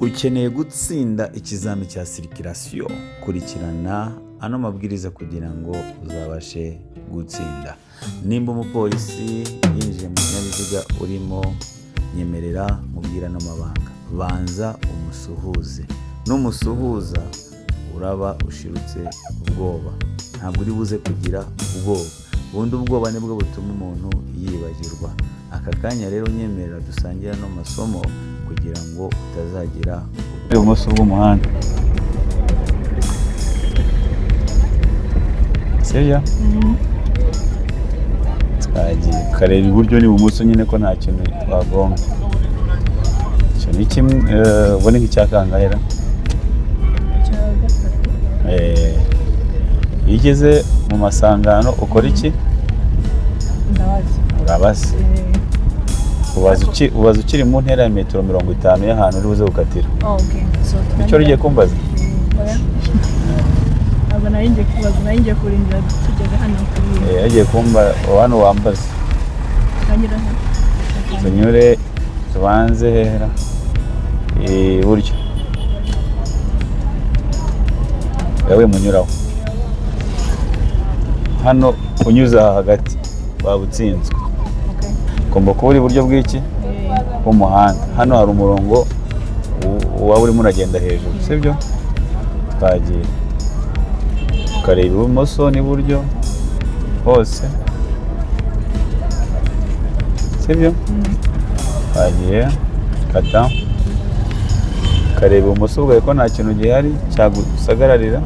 Ukeneye gutsinda ikizami cya circulation? Kurikirana ano mabwiriza kugira ngo uzabashe gutsinda. Nimba umupolisi yinjiye mu kinyabiziga urimo, nyemerera mubwira ano mabanga. Banza umusuhuze. Numusuhuza uraba ushirutse ubwoba, ntabwo uri buze kugira ubwoba. Ubundi ubwoba nibwo butuma umuntu yibagirwa. Aka kanya rero nyemerera dusangire ano masomo kugira ngo utazagira Ibumoso bw'umuhanda, sibyo? Twagiye ukareba iburyo n'ibumoso nyine ko nta kintu twagonga. Icyo ni kimwe. Ubwo ni nk'icya kangahe? Icya gatatu. Iyo ugeze mu masangano ukora iki? Ndabaza. Urabaza. Ubaza ukiri mu ntera ya metero 50 y'ahantu uri buze gukatira. Oh, okay. So Icyo wari ugiye kumbaza? Oya. Ntabwo nari ngiye kubaza, nari ngiye kurindira tugeze hano kuri Yagiye kumba hano wambaza. Twanyura hano. Tunyure, tubanze hera iburyo, wowe munyuraho hano, unyuze aha hagati waba utsinzwe. Okay. Ugomba kuba uri iburyo bw'iki? Bw'umuhanda. Hano hari umurongo waba urimo uragenda hejuru, sibyo? Twagiye, ukareba ibumoso n'iburyo hose, sibyo? Twagiye, kata, ukareba ibumoso bwawe ko nta kintu gihari cyagusagararira.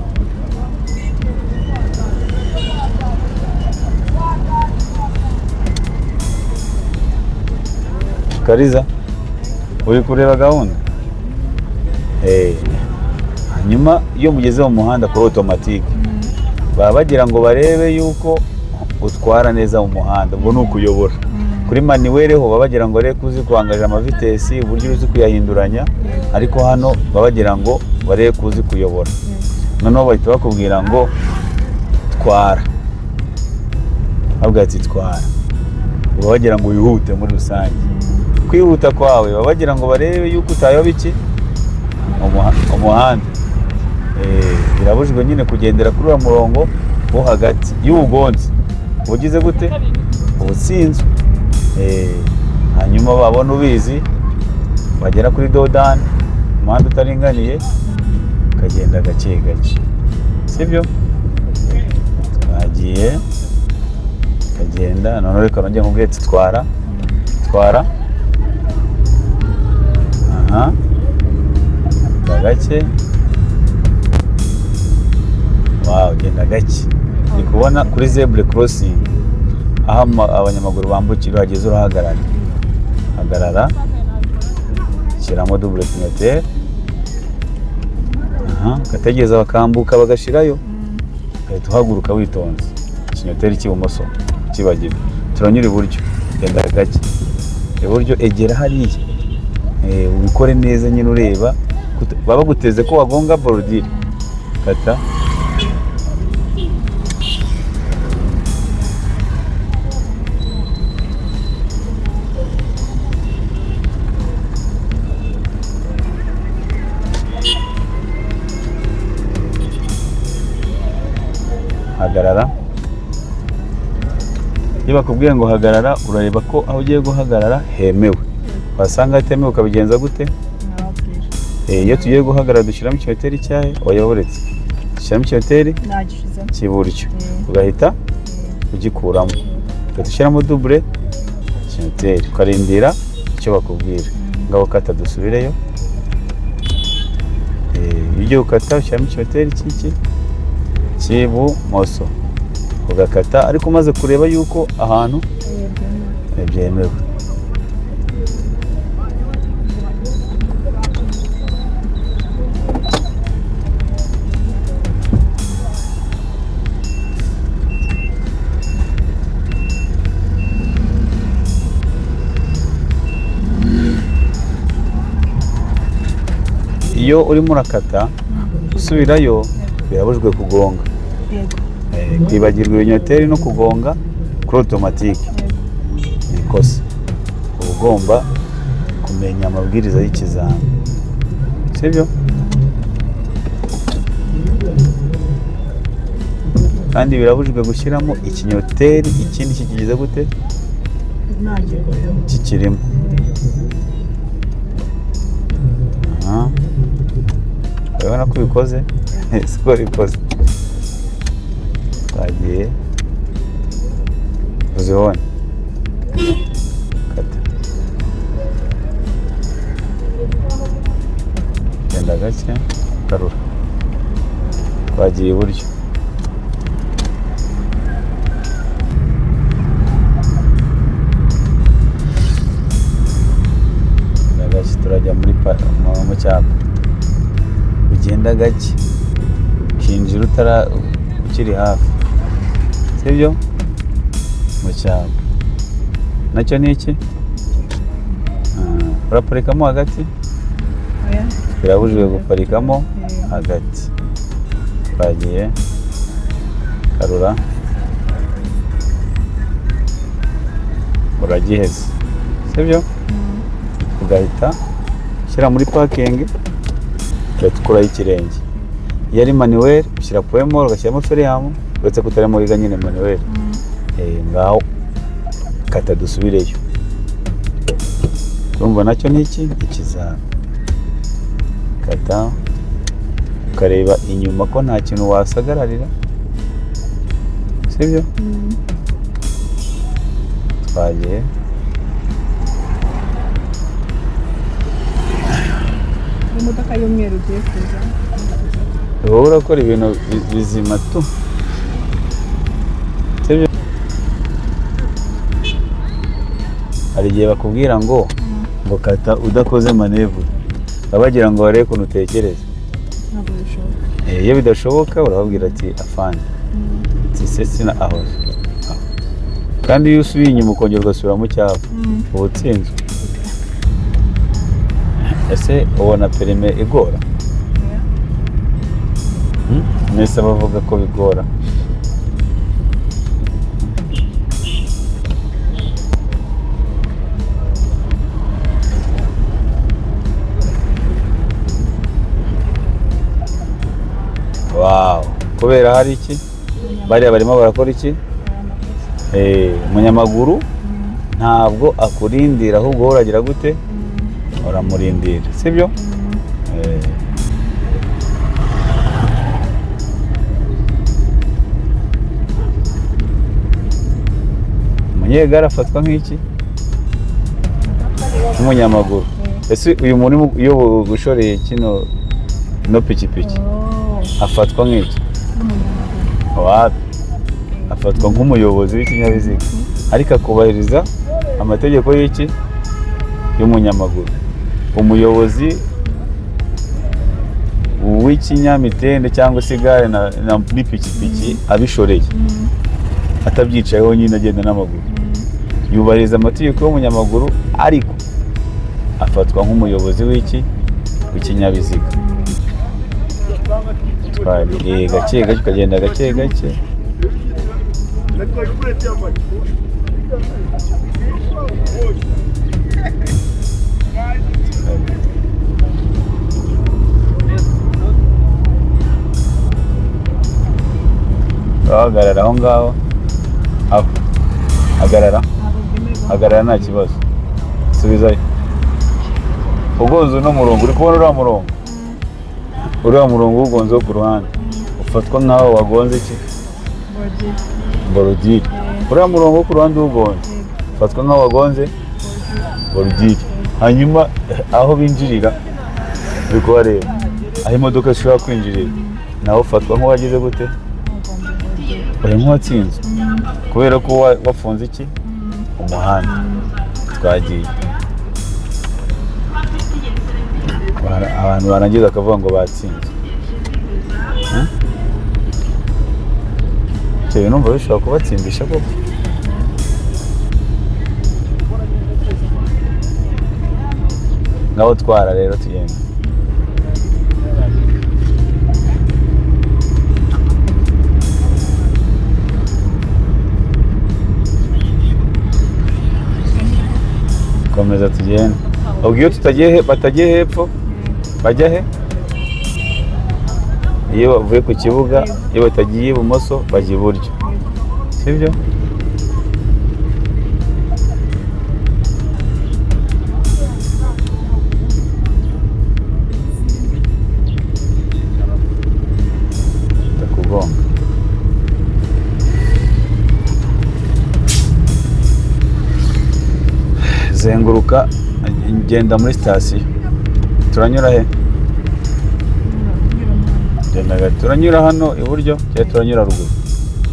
Kariza, uri kureba gahunda? Hanyuma iyo mugeze mu muhanda kuri automatique, baba bagira ngo barebe yuko utwara neza mu muhanda, ubwo ni ukuyobora. Kuri manuel ho baba bagira ngo barebe ko uzi kuhangaje amavitesi, uburyo uzi kuyahinduranya, ariko hano baba bagira ngo barebe ko uzi kuyobora. Noneho bahita bakubwira ngo twara, bavuga ati twara, baba bagira ngo wihute. Muri rusange kwihuta kwawe baba bagira ngo barebe yuko utayoba iki? Umuhanda. Birabujijwe nyine kugendera kuri uriya murongo wo hagati. Iyo uwugonze uba ugize gute? Uba utsinzwe. Hanyuma babona ubizi, bagera kuri dos d'âne, umuhanda utaringaniye, ukagenda gake gake, sibyo? Twagiye, ukagenda. Noneho reka nongere nkubwire ati twara, twara. Aha, gake. Wow, genda gake. Ndi kubona kuri zebra crossing, aho abanyamaguru bambukira, uhageze urahagarara. Hagarara, shyiramo double clignoteur. Aha, ugategereza bakambuka bagashirayo, ugahita uhaguruka witonze. Ikinyoteri cy'ibumoso kibagirwa, turanyura iburyo. Genda gake iburyo, egera hariya. Ubikore neza nyine ureba baba baguteze ko wagonga bordure. Kata. Hagarara. Iyo bakubwiye ngo hagarara, urareba ko aho ugiye guhagarara hemewe. Wasanga hatemewe ukabigenza gute? Nababwira. Iyo tugiye guhagarara dushyiramo ikinyoteri cyahe? Oya, uretse dushyiramo ikinyoteri Nagishizemo. cy'iburyo, ugahita ugikuramo, ugahita ushyiramo double clignoteur, ukarindira icyo bakubwira. Ngabo kata, dusubireyo. Iyo ugiye gukata ushyiramo ikinyoteri cy'iki? Cy'ibumoso, ugakata ariko umaze kureba yuko ahantu Byemewe. Byemewe. Iyo urimo urakata usubirayo, birabujijwe kugonga. Yego. Kwibagirwa ibinyoteri no kugonga kuri automatique ni ikosa. Uba ugomba kumenya amabwiriza y'ikizami. Sibyo? Kandi birabujijwe gushyiramo ikinyoteri ikindi kikigize gute? Nta gikoremo. Kikirimo. Aha. Urabona ko ubikoze, siko bikoze. Twagiye uzibone, kata, genda gake, garura. Twagiye iburyo. Genda gake, turajya muri mu cyapa. Ugenda gake, ukinjira utara ukiri hafi, sibyo? Mu cyapa nacyo ni iki? Ah, uraparikamo hagati? Oya. Birabujijwe guparikamo Eh. hagati. Twagiye, karura, uragiheze, sibyo? Ugahita ushyira muri parking, ugahita ukuraho ikirenge. Iyo ari manuel ushyira point mort, ugashyiramo frein, uretse ko utarimo wiga nyine manuel. Ngaho kata dusubireyo. Urumva nacyo ni iki? Ikizami. Kata, ukareba inyuma ko nta kintu wasagararira, sibyo? Twagiye. Imodoka y'umweru igiye kuza. Wowe urakora ibintu bizima tu, sibyo? Hari igihe bakubwira ngo kata udakoze manœuvre, baba bagira ngo barebe ukuntu utekereza. Ntabwo bishoboka. Iyo bidashoboka urababwira ati afande, ati sina aho aho. Kandi iyo usubiye inyuma ukongera ugasubira mu cyapa, uba utsinzwe. Ese ubona permis igora? Oya. Hmm? Mwese bavuga ko bigora. Wow, kubera hari iki? Bariya barimo barakora iki? Umunyamaguru ntabwo akurindira, ahubwo wowe uragira gute? Uramurindira, sibyo? Umunyegare afatwa nk'iki? Nk'umunyamaguru. Ese uyu muntu iyo ushoreye kino no pikipiki Oh, afatwa nk'iki? n'umunyamaguru. Wapi, afatwa nk'umuyobozi w'ikinyabiziga, ariko akubahiriza amategeko y'iki? Y'umunyamaguru. Umuyobozi w'ikinyamitende cyangwa se igare n'ipikipiki abishoreye, atabyicayeho nyine, agenda n'amaguru, yubahiriza amategeko y'umunyamaguru, ariko afatwa nk'umuyobozi w'iki? W'ikinyabiziga. Twari gake gake, ukagenda gake gake. Urahagarara aho ngaho, aho hagarara. Ntabwo byemerwa. Hagarara, nta kibazo. Subizayo ugonze uno murongo. Uri kubona uriya murongo? Uriya murongo uwugonze wo ku ruhande ufatwa nk'aho wagonze iki? Bordure. Bordure. Uriya murongo wo ku ruhande uwugonze ufatwa nk'aho wagonze bordure. Hanyuma aho binjirira, uri kuhareba aho imodoka zishobora kwinjirira, nawe ufatwa nk'uwagize gute? Uri nk'uwatsinzwe, kubera ko wafunze iki? Umuhanda. Twagiye. Abantu barangiza bakavuga ngo batsinzwe. Hmm? Ibyo bintu numva bishobora kubatsindisha koko. Ngaho twara rero, tugenda. Komeza tugende. Ubwo iyo tutagiye batagiye hepfo. Bajya he iyo bavuye ku kibuga? Iyo batagiye ibumoso, bajya iburyo, sibyo? Ndakugonga. Zenguruka, genda muri sitasiyo. Turanyura he? Nyura hano. Genda gato. Turanyura hano iburyo cyangwa turanyura ruguru?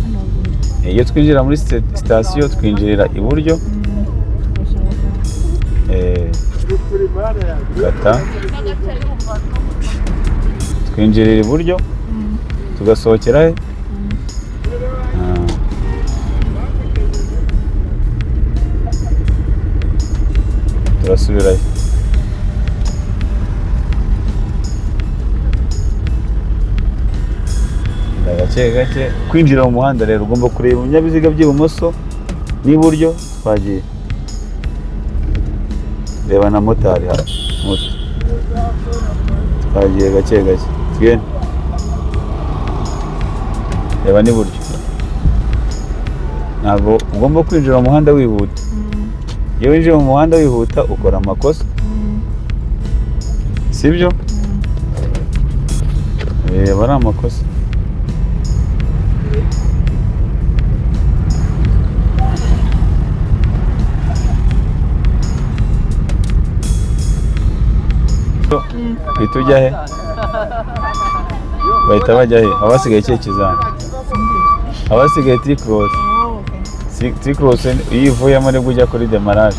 Hano ruguru. Iyo twinjira muri sitasiyo twinjirira iburyo. Tugasohoka. Kata. Twinjirira iburyo, tugasohokera he? Ah. Turasubirayo. Genda gake gake. Kwinjira mu muhanda rero, ugomba kureba ibinyabiziga by'ibumoso n'iburyo. Twagiye. Reba na motari hano, moto. Twagiye gake gake, tugende. Reba n'iburyo. Ntabwo ugomba kwinjira mu muhanda wihuta. Iyo winjiye mu muhanda wihuta, ukora amakosa, sibyo? Aba ari amakosa. Uhita ujya he? Bahita bajya he? Haba hasigaye ikihe kizami? Haba hasigaye T-cross. Oh, okay. T-cross iyo ivuyemo nibwo ujya kuri démarrage.